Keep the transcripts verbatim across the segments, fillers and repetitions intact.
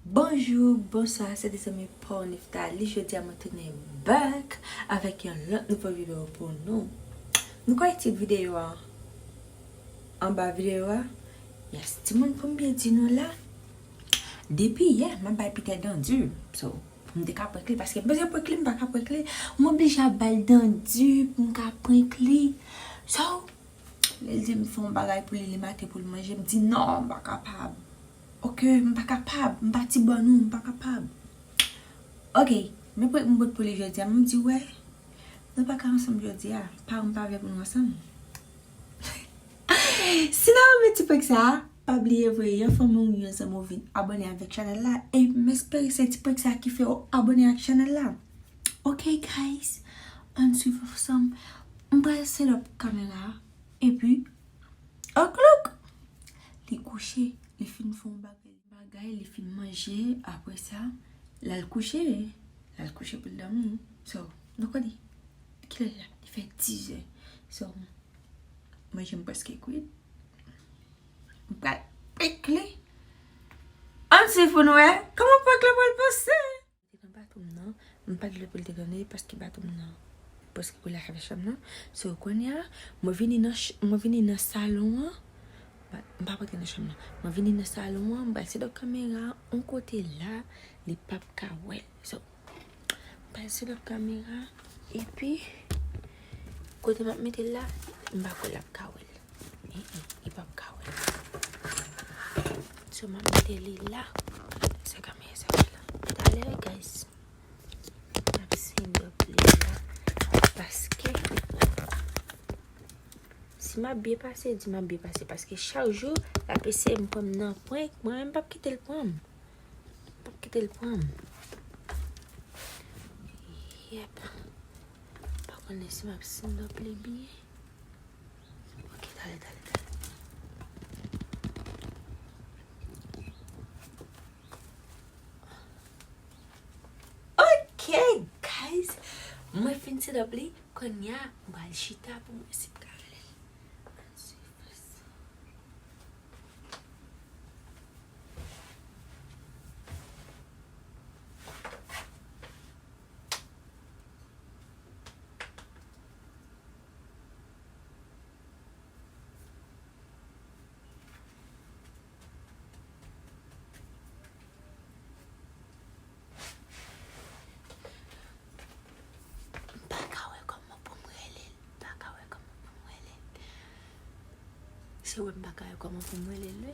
Bonjou, bonswa, se de zanmi pa w Nephtalie. Jodi a mwen tounen back avèk yon lòt nouvo videyo pou nou. Nou konnen tit videyo a anba videyo a? Yes, timoun, pou m byen di nou la, depi yè, m ap bay Peter dan di. So, pou m te ka prank li, paske m bezwen prank li, m pa ka prank li. M oblije ap ba l dan di pou m ka prank li. So, lè l di m fè yon bagay pou li, li make pou l manje, m di non, m pa kapab. Ok, m pa kapab, m pa ti bòn ou, m pa kapab. Ok, men prank m pot pou li jodi a, m di wè, nou pa ka ansanm jodi a, pa m pa vle pou nou ansanm. Si nou renmen ti prank sa, pa bliye voye yon fanmi w, yon zanmi w vin abòne avèk chanèl la, e m espere se ti prank sa ki fè w abòne ak chanèl la. Ok guys, ann swiv ansanm. M pral set up kamera a, epi, ok look! Li kouche, li fin fè yon bagay, bagay, li fin manje, apre sa, l al kouche, l al kouche pou l dòmi. So, nou konnen, kilè l la? Li fè dizè. So, manje m prèske kwit. M pral prank li. Ann swiv pou nou wè kòman prank la pral pase. Te nan baton m nan, m pa t vle pou l te tande paske baton m nan prèske kole ak chanm nan. So, kounye a, mwen vini nan ch-, mwen vini nan salon an. Ba-, m pa rantre nan chanm nan. Mwen vini nan salon an, m pral set up kamera yon kote la, li p ap ka wè l. So, m pral set up kamera, epi kote m ap mete l la, m pa kwè l ap ka wè l. Mm, mm, li p ap ka wè l. So, m ap mete li la. Sa kamera sa ki la. Talè, guys, m ap set up li la. Paske si m ap byen pase, di m ap byen pase. Paske chak jou, l ap eseye m pran m nan prank, mwen menm m p ap kite l pran m. M p ap kite l pran m. Yep. Pa konnen si m ap set up li byen. Ok, talè, talè, talè. Ok, guys. Mwen fin set up li. Kounye a, m pral chita pou mwen si m ka rele l. Ann swiv sa. M pa ka wè kòman pou m rele l. M pa ka wè kòman pou m rele l. Se wè m pa ka wè kòman pou m rele l, wi.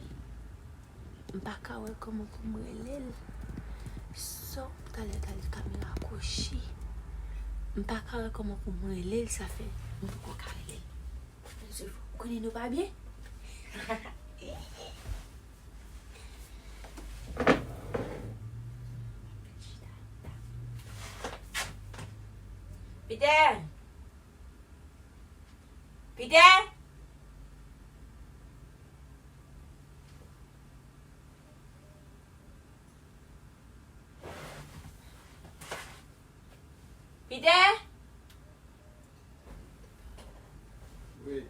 M pa ka wè kòman pou m rele l. So, talè, talè, kamera kouche. M pa ka wè kòman pou m rele l, sa fè m poko ka rele l. Konnen nou pa byen? Peter! Peter! Peter? Wi.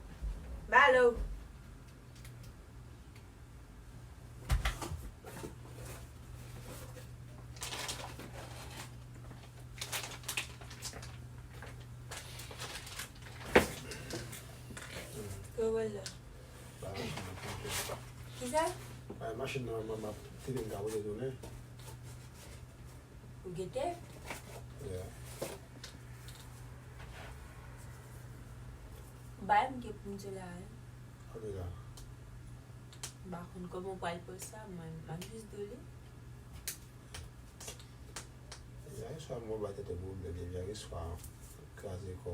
Balo. Kisa? Bay machin nan, m ap tire m ka pote tounen. Ou gete? Yeah. Bay m gen pou m di la, wi. Ok, la. M pa konn kòman w pral pran sa, mwen, m ap jis di w li. Yè swa, mwen bay tèt mwen pwoblèm, depi yè swa, kraze kò.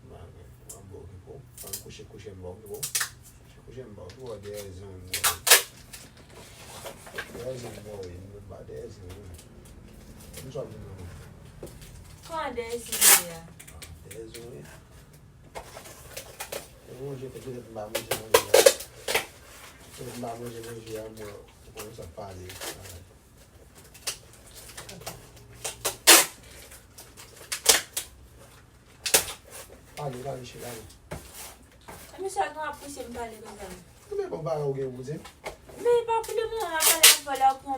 M pa gen, m ap ba w repo. Ann kouche, kouche, m ba w repo. Kouche, kouche, m ba w repo. Dèyè zon, m ba w repo. Dèyè zon, m ba w repo. M ba dèyè zon, wi. M swa vin nan. Kòman dèyè zon ye a? Dèyè zon, wi. E manje, petèt m pa manje manje a. Petèt m pa manje manje a, mwen, ou konnen sa pale. Pale, pale, cheri, pale. Misye a gen ap pouse m pale konsa. Ou te bon bagay ou gen pou di. Men pa pou le moman, m ap pale avè w la, ou pran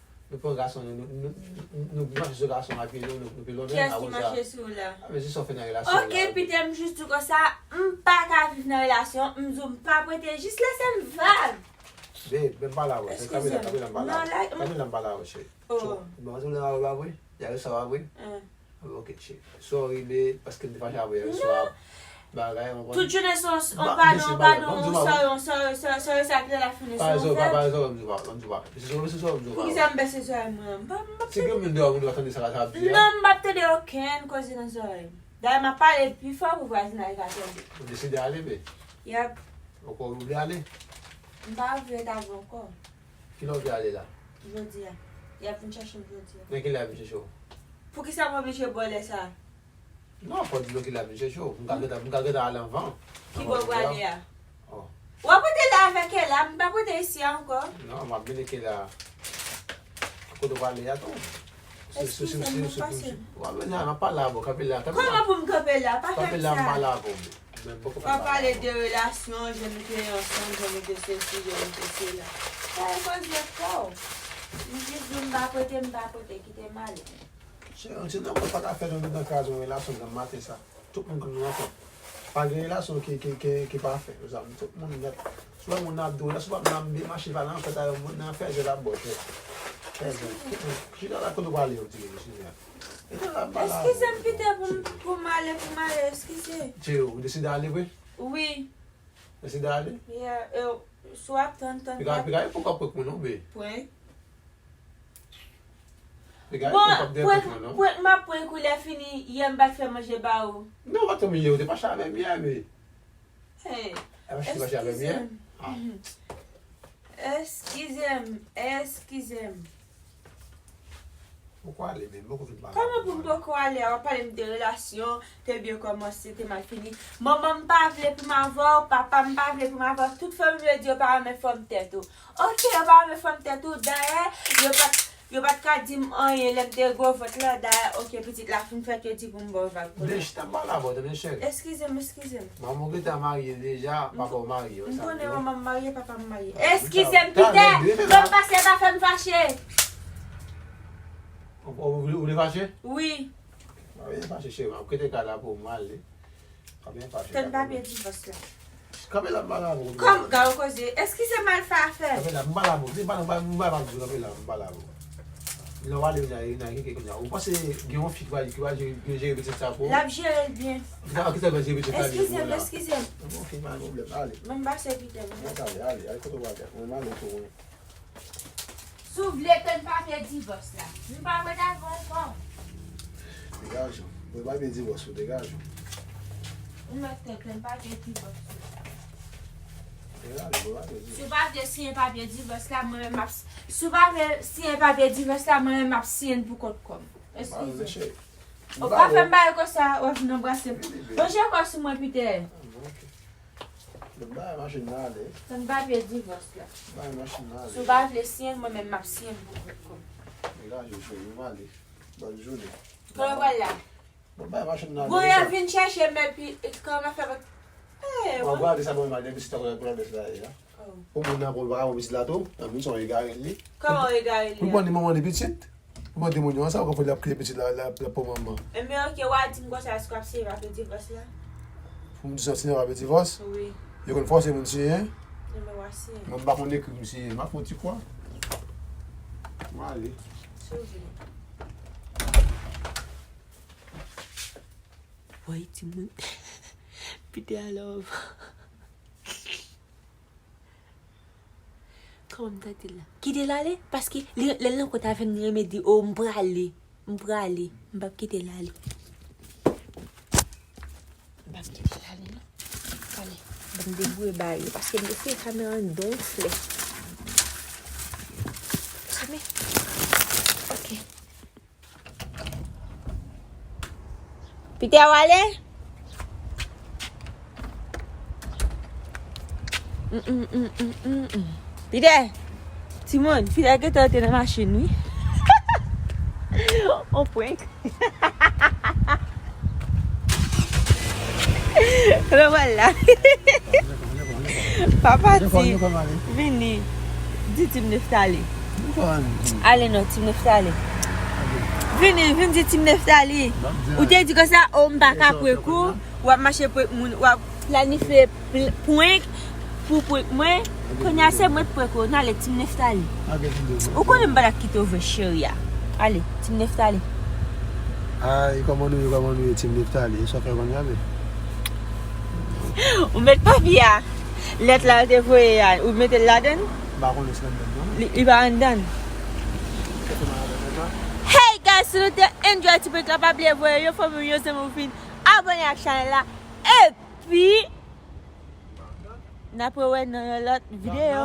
Nou pran gason, nou, nou, nou, nou, nou mache sou gason a pye nou, nou, nou pilon. Kiyès ki mache sou ou la? A, men se sa w fè nan relasyon. Ok, Pita, m jis di w konsa, m pa ka viv nan relasyon, m di w m pa prete, jis lese m viv. Babe, men m pale avè w, cheri. Kamila, Kamila, m pale avè w. Kamila, m pale avè w, cheri. Oh. Bon, ou la, ou pa vre? Yare sa pa vre? Ok, cheri. Sorry, babe, paske m te fache avè w yè swa. Bagay, yon... Tout jounen se yon, yon padon, yon padon, yon sorry, yon sorry, yon sorry, sa ki te la fini, se yon fèt. Pa rezon, pa rezon, m di w pa, m di w pa. Se sou, se sou, m di w pa. Poukisa m bese zòrèy mwen? M pa, m pa... Si gen moun deyò, moun yo tande sa, sa ap di a. Non, m p ap tande okenn koze nan zòrèy m. Dayè, m ap pale pi fò pou vwazinay ka tande. Ou deside ale, babe? Yep. Ou vle ale? M pa vle ret avè w ankò. Kilè w vle ale la? Jodi a. Y ap vin chèche m jodi a. Men kilè y ap vin chèche w? Poukisa m oblije ba w lè sa a? Non, fò w di nou kilè y ap vin chèche w. M ka gentan, m ka gentan ale anvan. Kibò w prale a? Oh. W ap rete la avèk Kela, m p ap rete isi a ankò. Non, m ap vini Kela. Kote w prale a tou? Eskize m, m pase. W ap vini a, m ap pale avè w, kanpe la, kanpe la. Kòman pou m kanpe la? Pa fè m sa. Kanpe la, m pale avè w. W ap pale de relasyon, jan nou te ansanm, jan nou te sesi, jan nou te sela. Sa e koze pa w. M jis di w m pa prete, m pa prete, kite m ale. Se, se nòmal, pa ta fè nou nan kraze yon relasyon granm maten sa. Tout moun konn nou ansanm. Pa gen relasyon ki, ki, ki, ki pafè, mezanmi. Tout moun nèt. Si w wè moun nan ap di w, lè si w pa nan byen mache pale anfèt a yon moun nan fè jè l ap ba w jè. Chita la, kote w prale, yon ti chita. Eskize m, Peter, pou m, pou m ale, pou m ale, eskize. Cheri, ou deside ale vre? Wi. Deside ale? Yeah, e, si w ap tann, tann. Piga, piga, e poukò prank mwen non, be? Prank? Piga, e poukò prank mwen non? Prank, m ap prank ou lè fini, yè m pa t fè manje ba ou. Non, pa t fè manje, ou te fache avè m yè, be. Hey, eskize m. Eskize m, eskize m. Poko ale menm, poko vin pale. Kòman pou m poko ale a? W ap pale m de relasyon, te byen kòmanse, te mal fini. Manman m pa vle pou m avè w, papa m pa vle pou m avè w, tout fanmi m yo di yo pa renmen fòm tèt ou. Ok, yo pa renmen fòm tèt ou, dayè, yo pa t Yo pa t ka di m anyen lè m te gwo vant la, dayè, ok, pitit la fin fèt, yo di pou m ba w vag pou li. Chita m pale avè w, tande cheri. Eskize m, eskize m. Manman w gentan marye deja, papa w marye, w sa. M konnen manman m marye, papa m marye. Eskize m, Peter, lè m pase pa fè m fache. Ou, ou, ou vle fache? Wi. Marye fache, cheri, m ap kite kay la pou m ale. Tann papye divòs la. Kanpe la, m pale avè w. Kòm, gade yon koze. Eskize m, al fè afè. Kanpe la, m pale avè w. M pale, m pale, m pale avè w, kanpe la, m pale avè w. Lè w ale, vin a, vin a, gen kèk kounye a. Ou panse gen yon fi ki va, ki va jere, jere pitit sa pou ou? L ap jere l byen. Ki sa, ki sa va jere pitit sa byen pou ou la? Eskize m, eskize m. Bon, ok, pa gen pwoblèm, ale. Mwen m pase Peter, mwen. Mwen ale, ale, ale kote w ale. Mwen m ale tou, mwen. Si w vle tann papye divòs la, m pa ret avè w ankò. Degaje w. Mwen papye divòs ou, degaje w. Ou mèt tann papye divòs ou. Degaje w, mwen papye divòs. Si w pa vle siyen papye divòs la, mwen menm m ap s-, si w pa vle siyen papye divòs la, mwen menm m ap siyen l pou kont kò m. Eskize. Ou pa fè m bagay konsa, w ap vin anbrase m. Ranje kò sou mwen, Peter. Bon, ok. Bon, bay machin nan ale. Tann papye divòs la. Bay machin nan ale. Si w pa vle siyen l, mwen menm m ap siyen l pou kont kò m. Degaje w, cheri, m ale. Bòn jounen. Kòman w pral la? Bon, bay machin nan ale. Bon, y ap vin chèche m epi, kòman fè pa. W ap gade sa, bon, m al depi si ta konn pran bèf la ye a. Pou moun nan, pou l pa ka pran pitit la tou, nan moun sa w egare li. Kòman w egare li a? Pou l pran ni manman ni pitit. Mande moun yo sa, ou konprann l ap kite pitit la, l ap, l ap pran manman. Enben, ok, w a di m konsa, èske w ap siyen papye divòs la? Pou m di sa, siyen papye divòs? Wi. Yo konn fòse moun siyen? Enben, w a siyen. Mwen, m pa konn ekri m siyen, m ap fè yon ti kwa. Mwen ale. Si w vle. Woy, timoun. Peter a love. Kòman m ta di l la? Kite l ale, paske li, lè l nan kont avè m, li renmen di, o, m prale, m prale, m p ap kite l ale. M p ap kite l ale, non. Ale, ban m debouye bagay yo, paske m te fouye kamera anndan yon flè. Fèmen. Ok. Peter, w ale? Mm, mm, mm, mm, mm, mm. Peter, timoun, Peter gentan antre nan machin, wi. On prank. Lè w al la. Papa ti, vini. Di Tim Neftali. Ale non, Tim Neftali. Vini, vin di Tim Neftali. Ou te di konsa, o, m pa ka prank ou. W ap mache prank moun, w ap planifye pl-, prank pou prank mwen. Kounye a se mwen k prank ou. N ale, Tim Neftali. Ou konnen m pa t ap kite w vre, cheri a. Ale, Tim Neftali. Ay, kòman nou ye, kòman nou ye, Tim Neftali? Sa w fè kounye a, men? Ou met papye a, lèt la yo te voye a, ou mete l ladann? M pa konnen si ladann, non. Li, li pa anndan. Hey guys, si nou te enjoy ti prank la, pa bliye voye yon fanmi w, yon zanmi w vin abòne ak chanèl la. Epi, n ap rewè nan yon lòt videyo.